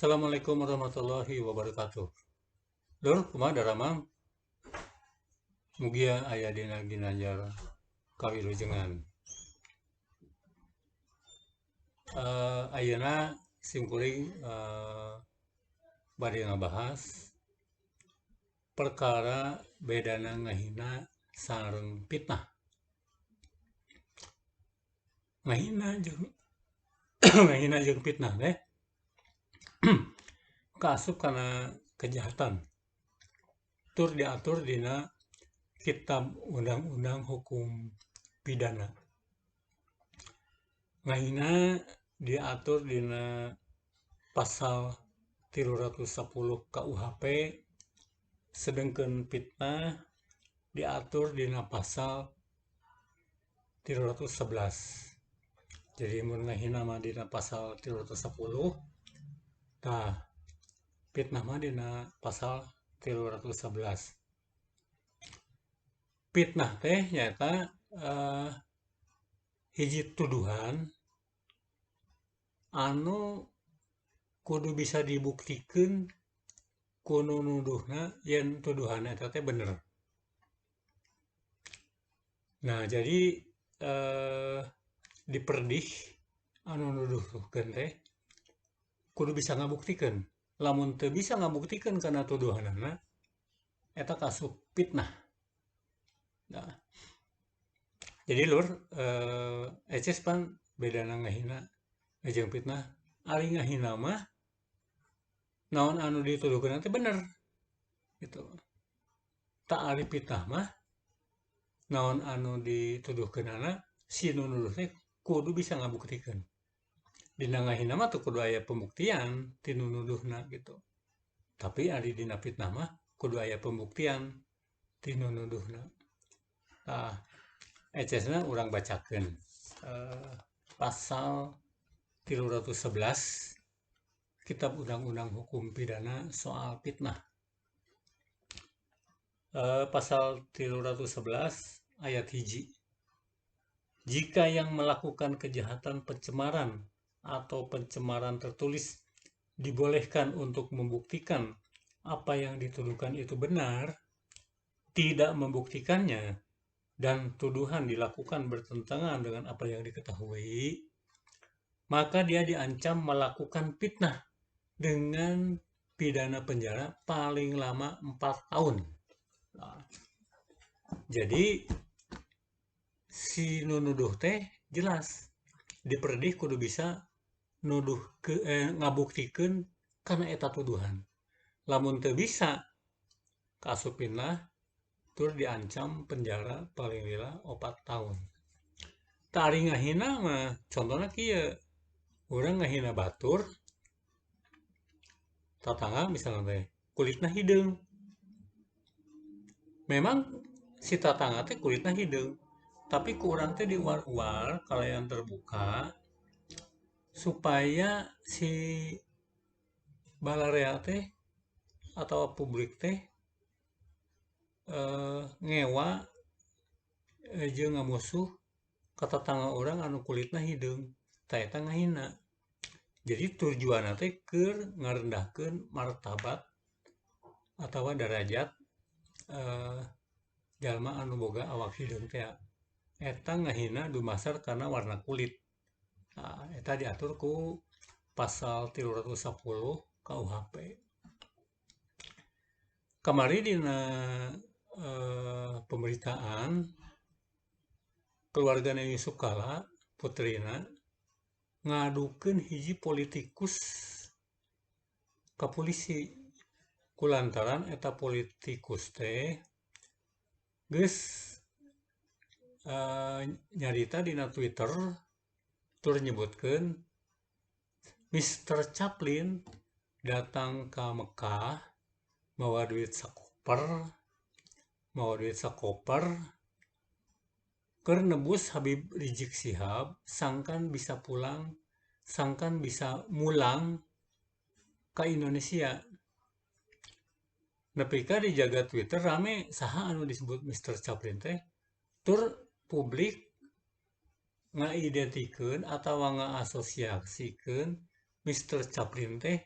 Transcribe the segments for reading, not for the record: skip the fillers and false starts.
Assalamualaikum warahmatullahi wabarakatuh. Lur, kumaha daramang? Mugia aya dina ginanjar kawilujengan. Ayeuna simkuring bade ngabahas perkara bedana ngahina sareng fitnah. Ngahina jeung ngahina jeung fitnah teh kaasup kana kejahatan. Tur diatur dina Kitab Undang-Undang Hukum Pidana. Ngahina diatur dina pasal 310 KUHP, sedengkeun fitnah diatur dina pasal 311. Jadi mun ngahina mah dina pasal 310, tah fitnah mah dina pasal 311. Fitnah teh nyaeta hiji tuduhan anu kudu bisa dibuktikeun ku nu nuduhna yen tuduhan eta teh bener. Nah, jadi diperdih anu nuduhkeun teh kudu bisa ngabuktikeun. Lamun teu bisa ngabuktikeun kana tuduhanana, eta kaasup fitnah. Nah, jadi lur, eces pan bedana ngahina jeung fitnah. Ari ngahina mah naon anu dituduhkeun teh bener gitu. Tak ari fitnah mah naon anu dituduhkeunana si nu nuduh teh kudu bisa ngabuktikeun. Dina ngahina mah teu kudu aya pembuktian ti nu nuduhna gitu. Tapi ari dina fitnah mah kudu aya pembuktian ti nu nuduhna. Tah, ecesna urang bacakeun pasal 311 Kitab Undang-Undang Hukum Pidana soal fitnah. Pasal 311 ayat 1. Jika yang melakukan kejahatan pencemaran atau pencemaran tertulis dibolehkan untuk membuktikan apa yang dituduhkan itu benar, tidak membuktikannya, dan tuduhan dilakukan bertentangan dengan apa yang diketahui, maka dia diancam melakukan fitnah dengan pidana penjara paling lama 4 tahun. Nah, jadi si nu nuduh teh jelas diperdih kudu bisa nuduh ke ngabuktikeun kana eta tuduhan. Lamun teu bisa kaasup fitnah tur diancam penjara paling lila 4 tahun. Tah ari ngahina mah contohna kieu, urang ngahina batur tatangga misalnya teh kulitna hideung. Memang si tatangga teh kulitna hideung, tapi ku urang teh diuar-uar kalayan terbuka supaya si balarea teh atau publik teh ngewa jeung ngamusuh ka tatangga urang anu kulitna hideung. Tah eta ngahina. Jadi tujuanna teh keur ngarendahkeun martabat atawa derajat jalma anu boga awak hideung teh. Eta ngahina dumasar kana warna kulit. Nah, eta diatur ku pasal 310 KUHP. Kamari dina pemberitaan keluargana Yusuf Kalla putrina ngadukeun hiji politikus ka polisi kulantaran eta politikus teh geus nyarita dina Twitter tur nyebutkeun Mr. Chaplin datang ke Mekah mawa duit sakoper keur nebus Habib Rizieq Shihab sangkan bisa pulang, sangkan bisa mulang ke Indonesia. Nepi ka dijaga Twitter rame saha anu disebut Mr. Chaplin teh, tur publik ngaidentikeun atawa ngaasosiasikeun Mr. Chaplin teh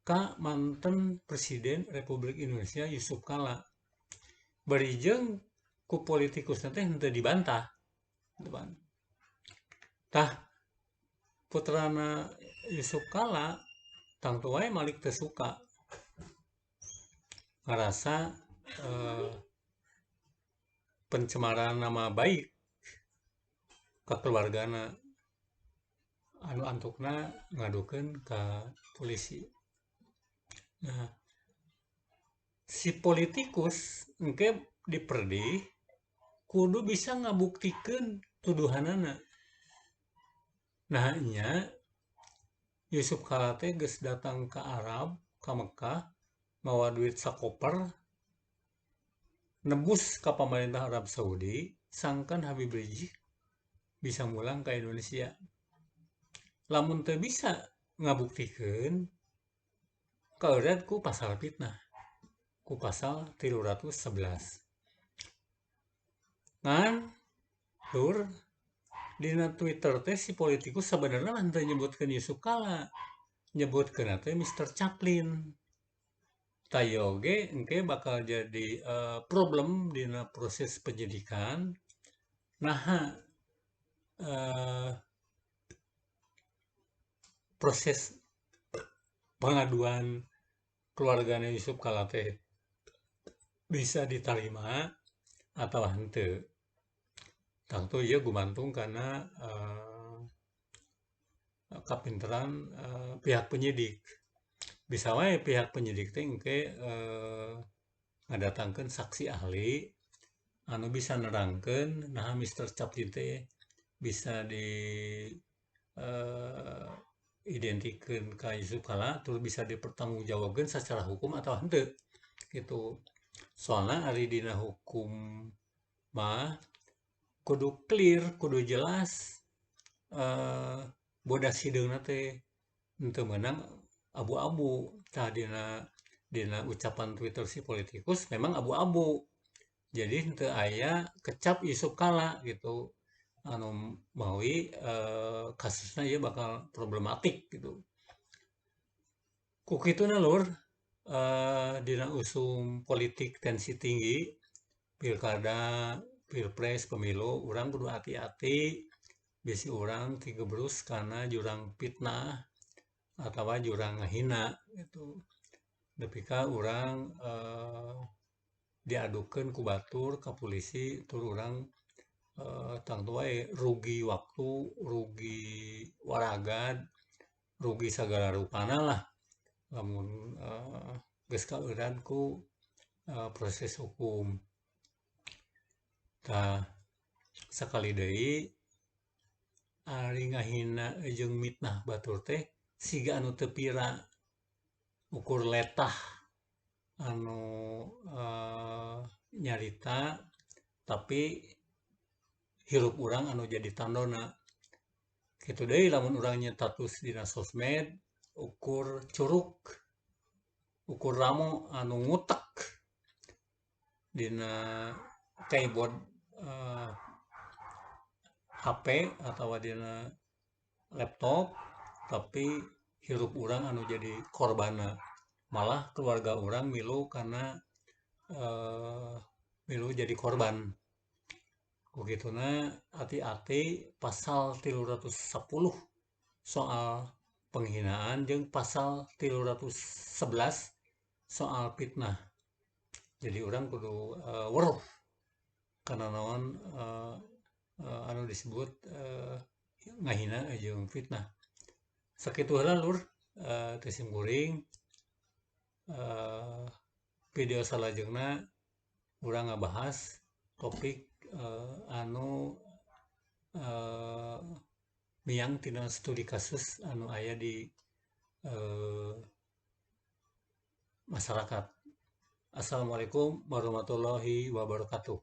ka mantan Presiden Republik Indonesia Jusuf Kalla. Bari jeung ku politikus teh henteu dibantah. Tah putrana Jusuf Kalla tangtu wae Malik teu suka. Ngarasa pencemaran nama baik ka keluargana anu antukna ngadukeun ka polisi. Nah, si politikus engke diperdih kudu bisa ngabuktikeun tuduhanana. Nah nya Jusuf Kalla teh geus datang ke Arab, ka Mekah, mawa duit sakoper nebus ka pamarentah Arab Saudi sangkan Habib Rizieq bisa mulang ke Indonesia. Lamun teu bisa ngabuktikeun kaeureut ku pasal fitnah, ku pasal 311. Ngan lur dina Twitter teh si politikus sebenarnya mah teu nyebutkeun Jusuf Kalla, nyebutkeun teh Mr. Chaplin. Tayo ge engke bakal jadi problem dina proses penyidikan. Naha proses pengaduan keluarganya Jusuf Kalla teh bisa diterima atau henteu. Tangtu ieu gumantung karena kapinteran pihak penyidik. Bisa wae pihak penyidik teh engke ngadatangkeun saksi ahli anu bisa nerangkeun naha Mr. Chaplin teh bisa di identikeun ka Jusuf Kalla terus bisa dipertanggungjawabkeun secara hukum atau henteu gitu. Soalna ari dina hukum mah kudu clear, kudu jelas bodas hideungna teh henteu meunang abu-abu. Tah dina ucapan Twitter si politikus memang abu-abu. Jadi henteu aya kecap Jusuf Kalla gitu. Anu mawi kasusna ieu bakal problematik gitu. Ku kituna lur dina usum politik tensi tinggi, pilkada, pilpres, pemilu, urang kudu hati-hati bisi urang tigebrus kana jurang fitnah atawa jurang ngahina gitu. Nepi ka urang diadukeun ku batur ka polisi tur urang tangtu wae rugi waktu, rugi waragad, rugi sagala rupana lah lamun geus kaeuran ku proses hukum. Tah sakali deui ari ngahina jeung mitnah batur teh siga anu teu pira ukur letah anu nyarita tapi hirup urang anu jadi tandona. Kitu deui lamun urang nyetatus dina sosmed ukur curug, ukur ramo anu ngutek dina keyboard HP atau dina laptop tapi hirup urang anu jadi korbana, malah keluarga urang milu karena milu jadi korban. Kukituna hati-hati pasal 310 soal penghinaan jeung pasal 311 soal fitnah. Jadi urang kudu weruh karena naon anu disebut ngahina jeung fitnah. Sakitu heula lur teh sim kuring video salajengna urang ngabahas topik anu miang tina studi kasus anu aya di masyarakat. Assalamualaikum warahmatullahi wabarakatuh.